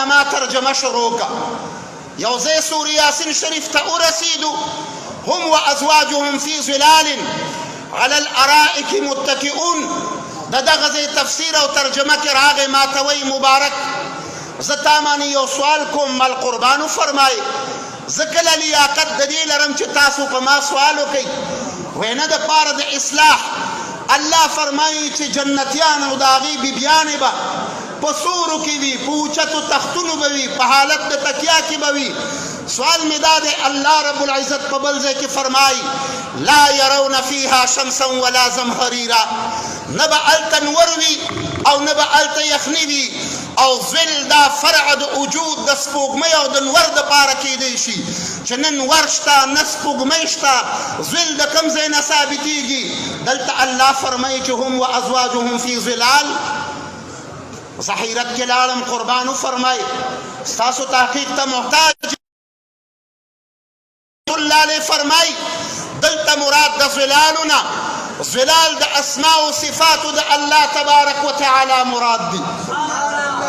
نه ما ترجمه شروع کړه. یو ځای سورې یاسین شریف ته ورسېدو، هم وازواجهم فی ظلال علی الارائک متکئون. د دغه ځای تفسیر او ترجمه کې راغی، ما ته وایي مبارک زه تا باندې یو سوال کوم. مال قربان وفرمایي، زه کله لیاقت د دې لرم چې تاسو په ما سوال وکئ؟ وینا د پاره د اصلاح. الله فرمایي چې جنتیان او د هغې بیبیانې به په سورو کې وي، په اوچتو تختونو به وي، په حالت د تکیا کې به وي. سوال مې دا دی، الله رب العزت په بل ځای کې فرمایي لا يرون فيها شمسا ولا زمهريرا، نه به هلته نور وي او نه به هلته یخني وي. او ظل دا فرع د وجود د سپوږمۍ او د نور د پاره کېدی شي، چې نه نور شته نه سپوږمۍ شته، ظل د کوم ځای نه ثابتېږي؟ دلته الله فرمایي چې هم و ازواجهم فی ظلال. زه حیرت کې لاړم. قربان وفرمای، ستاسو تحقیق ته محتاج. الله علیه فرمای دلته مراد د ظلالونه ظلال د اسماء او صفات د الله تبارک وتعالى مراد دي.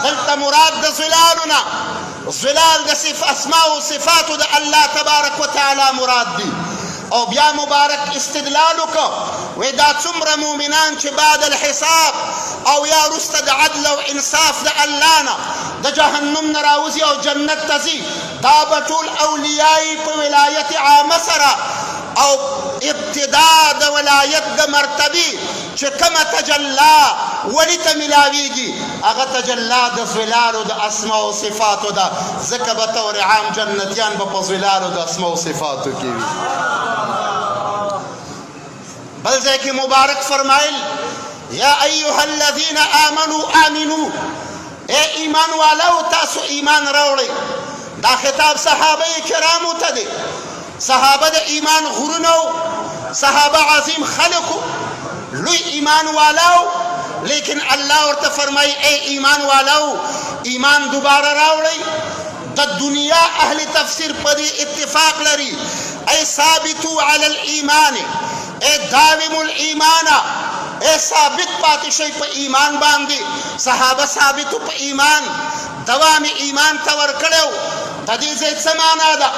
دلته مراد د ظلالونه ظلال د صف اسماء او صفات د الله تبارک وتعالى مراد دي. او بیا مبارک استدلال وکړ، وی دا څومره مؤمنان چې بعد الحساب او یا وروسته د عدل او انصاف د الله نه د جهنم نه راوځي او جنت ته ځي، دا به ټول اولیاء په ولایت عامه سره، او ابتدا د ولایت د مرتبې چې کومه تجلا ولی ته ملاویږي، هغه تجلا د ظلالو د اسماء او صفاتو ده، ځکه به طور عام جنتیان به په ظلالو د اسماء او صفاتو کې وي. بل ځای کې مبارک فرمایل یا ایها الذین آمنو آمنو، اے ایمان والو تاسو ایمان راوړئ. دا خطاب صحابه کرامو ته دی. صحابه د ایمان غرونه، صحابه عظیم خلق، لوی ایمان والو، لیکن الله ورته فرمایي اے ایمان والو ایمان دوباره راوړئ. د دنیا اهل تفسیر په دې اتفاق لري، ای ثابتو علی الايمان، ای داوم الايمان، ای ثابت پاتې شئ په ایمان باندې. صحابه ثابتو په ایمان، دوام ایمان ته ورکړو. د دې ځای څه معنا ده؟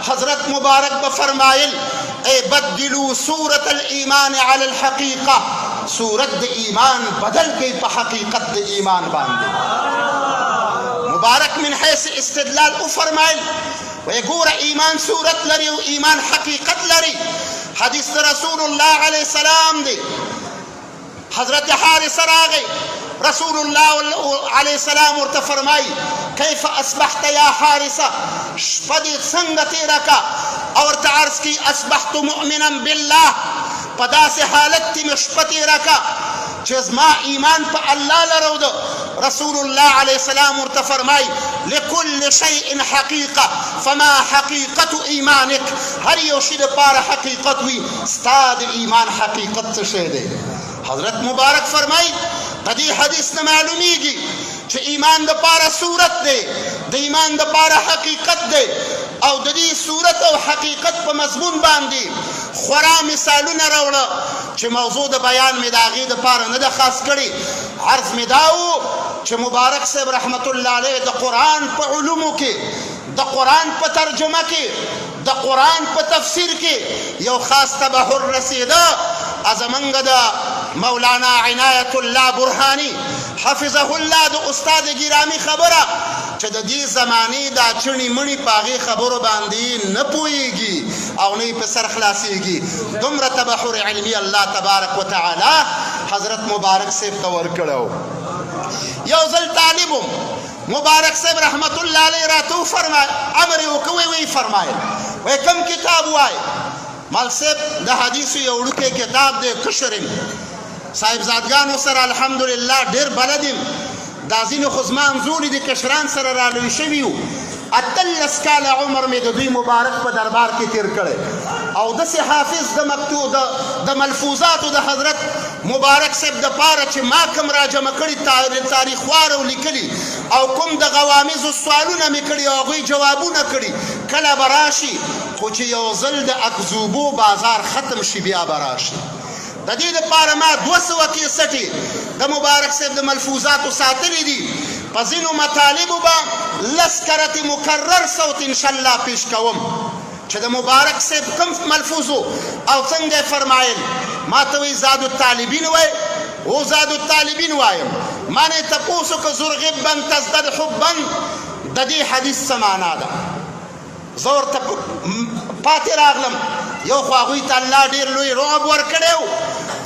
حضرت مبارک به فرمایل ای بدلو صورت الايمان علی الحقیقه، صورت د ایمان بدل کړئ په حقیقت د ایمان باندې. مبارک من حیث استدلال او فرمایل وی ګوره ایمان صورت لري او ایمان حقیقت لري. حدیث رسول الله علیه السلام دی، حضرت حارثه راغی، رسول الله علیه السلام ورته فرمایي کیف اصبحت یا حارثه، شپه دې څنګه تېره کړه؟ او ورته عرض کوي اصبحت مؤمنا بالله، په داسې حالت کې مې شپه تېره کړه چې زما ایمان په الله لرو ده. رسول الله علیه السلام ورته فرمایي لكل شيء حقیقه فما حقیقت ایمانک، هر یو شي دپاره حقیقت وي، ستا د ایمان حقیقت څه شی دی؟ حضرت مبارک فرمایي د دې حدیث نه معلومیږي چې ایمان د پاره صورت دی، د ایمان د پاره حقیقت دی. او د دې صورت او حقیقت په مضمون باندې خورا مثالونه راوړه چې موضوع د بیان مې د هغې دپاره نه ده خاص کړې. عرض مې دا و چې مبارک صاحب رحمت الله علیه د قرآن په علومو کې، د قرآن په ترجمه کې، د قرآن په تفسیر کې یو خاص تبحر رسیده. زمونږ د مولانا عنایت الله برهانی حفظه الله د استاد ګرامی خبره چې د دې زمانې دا چڼي مڼي په هغې خبرو باندې نه پوهېږي او نه یې په سر خلاصېږي، دومره تبحر علمي الله تبارک وتعالی حضرت مبارک صاحب ته ورکړی. یو ځل طالب مبارک صاحب رحمت الله علیه راته وفرمایل، امر یې وکړ، ویې فرمایل وایي کوم کتاب وایې؟ مال صاحب د حدیثو یو وړوکی کتاب دی، کشر یم، صاحبزادګانو سره الحمدلله ډېر بلد یم، دا ځینې خو زما همزولي دي، کشران سره را لوی شوي یو. 18 کاله عمر مې د دوی مبارک په دربار کې تیر کړی، او داسې حافظ د مکتوب د ملفوظاتو د حضرت مبارک صاحب د پاره چې ما کوم راجمع کړي تاریخوار او لیکلي او کوم د غوامضو سوالونه مې کړي او هغوی جوابونه کړي، کله به راشي، خو چې یو ځل د اکذوبو بازار ختم شي بیا به راشي. د دې لپاره ما 200 کیسټې د مبارک صاحب د ملفوظاتو ساتلې دي. په ځینو مطالبو به لس کرتې مکرر صوت ان شاء الله پیش کوم چې د مبارک صاحب کوم ملفوظ او څنګه یې فرمایل. ما ته وایي زاد الطالبین وایې؟ هو زاد الطالبین وایم. ما نه یې تپوس وکړ زر غبا تزدد حبا د دې حدیث څه معنا ده؟ زه ورته پاتې راغلم. یو خو هغوی ته الله ډېر لوی رعب ورکړی و.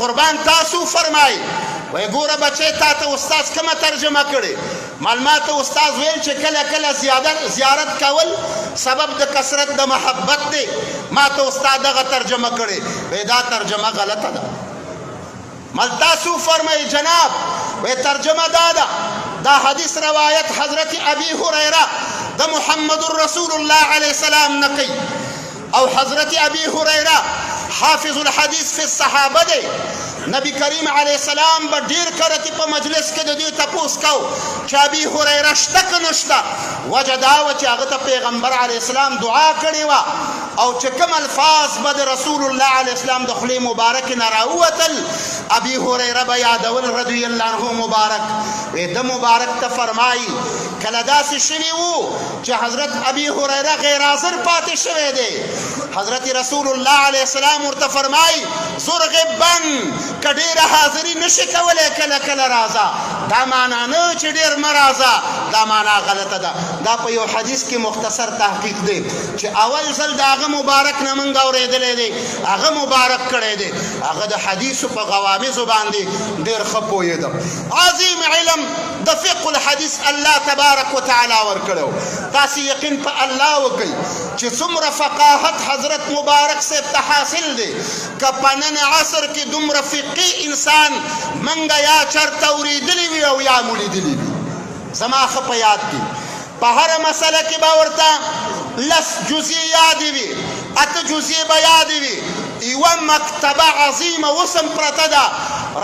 قربان تاسو وفرمایئ. وایي ګوره بچی تا ته استاد کومه ترجمه کړې؟ مال ما ته استاد ویل چې کله کله زیاده زیارت کول سبب د کثرت د محبت دی. ما ته استاد دغه ترجمه کړې. وایي دا ترجمه غلطه ده. مال تاسو فرمای جناب، وی ترجمه دا ده، دا حدیث روایت حضرت ابي هريره د محمد رسول الله علیه السلام نه کوي، او حضرت ابي هريره حافظ الحدیث فی الصحابه دی. نبی کریم علیه السلام به ډیر کرتی په مجلس کې د دې تپوس کو چې ابي هريره شته که نشته. وجه دا وه چې هغه ته پیغمبر علیه السلام دعا کړې وه، او چې کوم الفاظ به د رسول الله علیه السلام د خولې مبارکې نه راووتل ابي هريره به یادول رضی الله عنه مبارک. وی د مبارک ته فرمایي کله داسې شوي وو چې حضرت ابي هريره غیر حاضر پاتې شوی دی، حضرت رسول الله علیه السلام ورته فرمایي زر غبا، که ډېره حاضري نشي کولی کله کله راځه. دا معنا نه چې ډېر مه راځه، دا معنا غلطه ده. دا په یو حدیث کې مختصر تحقیق دی چې اول ځل د هغه مبارک نه مونږ اورېدلی دی، هغه مبارک کړی دی. هغه د حدیثو په غوامضو باندې ډېر ښه پوهېده. عظیم علم د فقه الحدیث الله تبارک وتعالی ورکړی. تاسې یقین په الله وکړئ چې څومره فقاهت حضرت مبارک صاحب ته حاصل دی، که په نن عصر کې دومره فقهي انسان مونږ یا چرته اورېدلی وي او یا مو لیدلی وي. زما ښه په یاد دي، په هره مسله کې به ورته لس جزئیې یادې وي، اته جزئیې به یادې وي. یوه مکتبه عظیمه اوس هم پرته ده،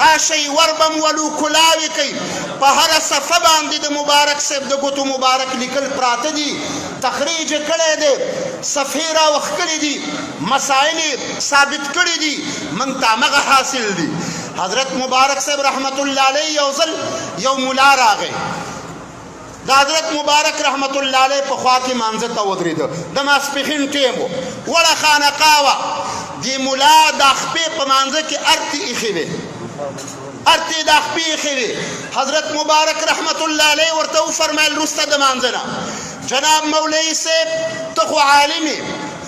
راشئ ور به هم ولو، کلاوې کوي. په هره صفحه باندې د مبارک صاحب د ګوتو مبارک لیکل پراته دي، تخریج یې کړی دی، صفحې راوښکلې دي، مسایل یې ثابت کړي دي، موږ ته همغه حاصل دي. حضرت مبارک صاحب رحمت الله علیه یو ځل یو ملا راغی، د حضرت مبارک رحمت الله علیه په خوا کې مانځه ته ودرېده. د ماسپښین ټیم و، وړه خانقاه وه. دې ملا دا خپې په مانځه کې ارتې ایښې وې، ارتې دا خپې ایښې وې. حضرت مبارک رحمت الله علیه ورته وفرمایل وروسته د مانځه نه، جناب مولوي صاحب ته خو عالم یې،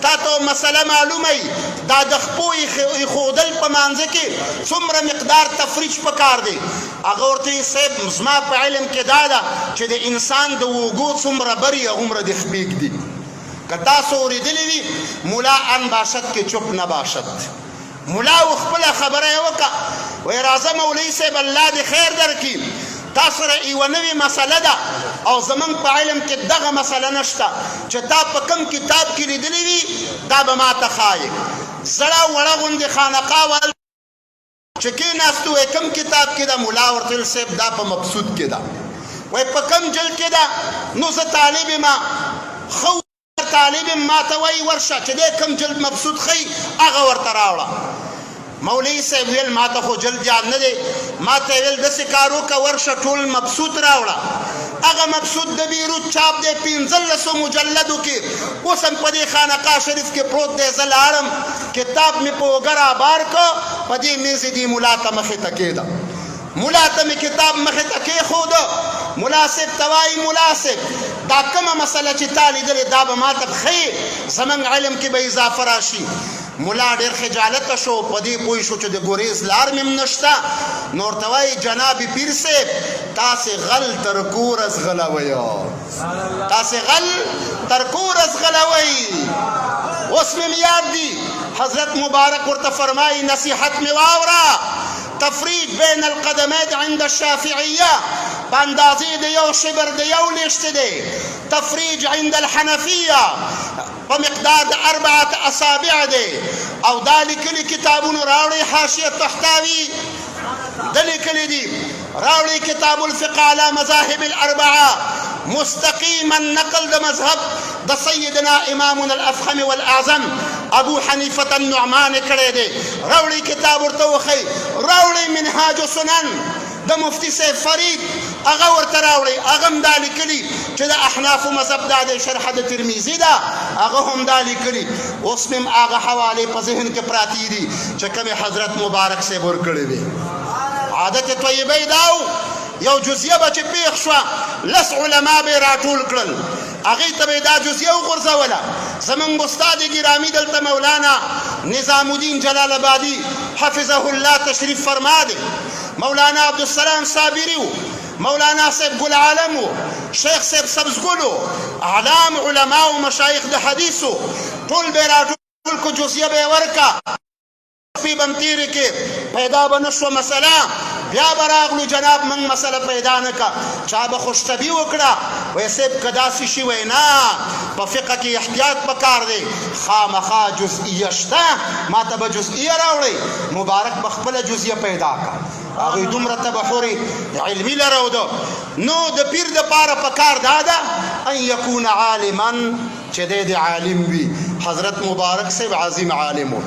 تا ته مسله معلومه وي، دا د خپو ایښودل په مانځه کې څومره مقدار تفریج پکار دی؟ هغه ورته ویل صاحب زما په علم کې دا ده چې د انسان د اوږو څومره بری هغومره دې خپې ږدي. که تاسو اورېدلي وي ملا ان باشد کې چپ نه باشد. ملا و خپله خبره یې وکړه، وایي راځه مولوي صاحب الله دې خیر درکړي، تا سره یوه نوې مسله ده او زمونږ په علم کې دغه مسله نشته چې تا په کوم کتاب کې لیدلې وي دا به ما ته ښایې. زړه وړه غوندې خانقاه وه چې کېناستو، وایي کوم کتاب کې ده؟ ملا ورته ویل صاحب دا په مبسوط کې ده. وایي په کوم جلد کې ده؟ نو زه طالب یم، ښه طالب یم، ما ته وایي ورشه چې دی کوم جلد مبسوط ښیي هغه ورته راوړه. مولوي صاحب ویل ما ته خو جلد یاد نه دی، ما ته یې ویل داسې کار وکړه ورشه ټول مبسوط راوړه. هغه مبسوط د بیروت چاپ دی، پنځلسو مجلدو کې اوس هم په دې خانقاه شریف کې پروت دی. زه لاړم کتاب مې په اوږه رابار کړ، په دې مېز یې دې ملا ته مخې ته کېده. ملا ته مې کتاب مخې ته کېښود، ملا صاحب ته وایي ملا صاحب دا کومه مسله چې تا لیدلې دا به ما ته ښیې، زموږ علم کې به اضافه راشي. ملا ډېر خجالته شو، په دې پوه شو چې د ګورېز لار مې هم نشته، نو ورته وایي جناب پیر صاحب تاسې غل تر کوره ځغلوئ، تاسې غل تر کوره ځغلوئ. اوس مې یاد دي حضرت مبارک ورته فرمایي نصیحت مې واوره، تفریج بین القدمین عند الشافعیه په اندازې د یو شبر د یو لیشت دی، تفریج عند الحنفیه په مقدار د اربعه اصابع دی. او دا لیکلي کتابونو راوړي حاشیه طحطاوي د لیکلي دي، راوړي کتاب الفقه علی مذاهب الاربعه مستقیما نقل د مذهب د سیدنا امامنا الافخم والاعظم ابو حنیفه النعمان کړی دی. راوړي کتاب ورته وښیي، راوړي منهاج سنن د مفتی صاحب فرید هغه ورته راوړئ، هغه هم دا لیکلي چې د احنافو مذهب دا دی، شرح د ترمذي ده، هغه هم دا لیکلي. اوس مې هم هغه حوالې په ذهن کې پراتې دي چې کومې حضرت مبارک صاحب ورکړې وې. عادت طیبه یې دا و، یو جزیه به چې پېښ شوه، لس علما به یې راټول کړل، هغې ته به یې دا جزیه وغورځوله. زمونږ استاد ګرامي دلته مولانا نظام الدین جلال آبادي حفظه الله تشریف فرما دی، مولانا عبدالسلام صابري و، مولانا صاحب ګل عالم و، شیخ صاحب سبز ګل و، اعلام علما او مشایخ د حدیثو، ټول به راټول کو، جزیه به ورکا، شپې به هم تېرې کړې، پیدا به نه شوه مسله، بیا به راغلو جناب موږ مسله پیدا نه کړه، چا به خوشطبي وکړه، وایي صاحب که داسې شي، وایي نه، په فقه کې احتیاط پکار دی، خامخا جزئیه شته، ماته به جزئیه راوړئ، مبارک به خپله جزئیه پیدا کړه. هغوی دومره تبحر علمي لرود. نو د پیر دپاره پکار دا ده ان یکون عالما، چې دی د عالم وي. حضرت مبارک صاحب عظیم عالم و.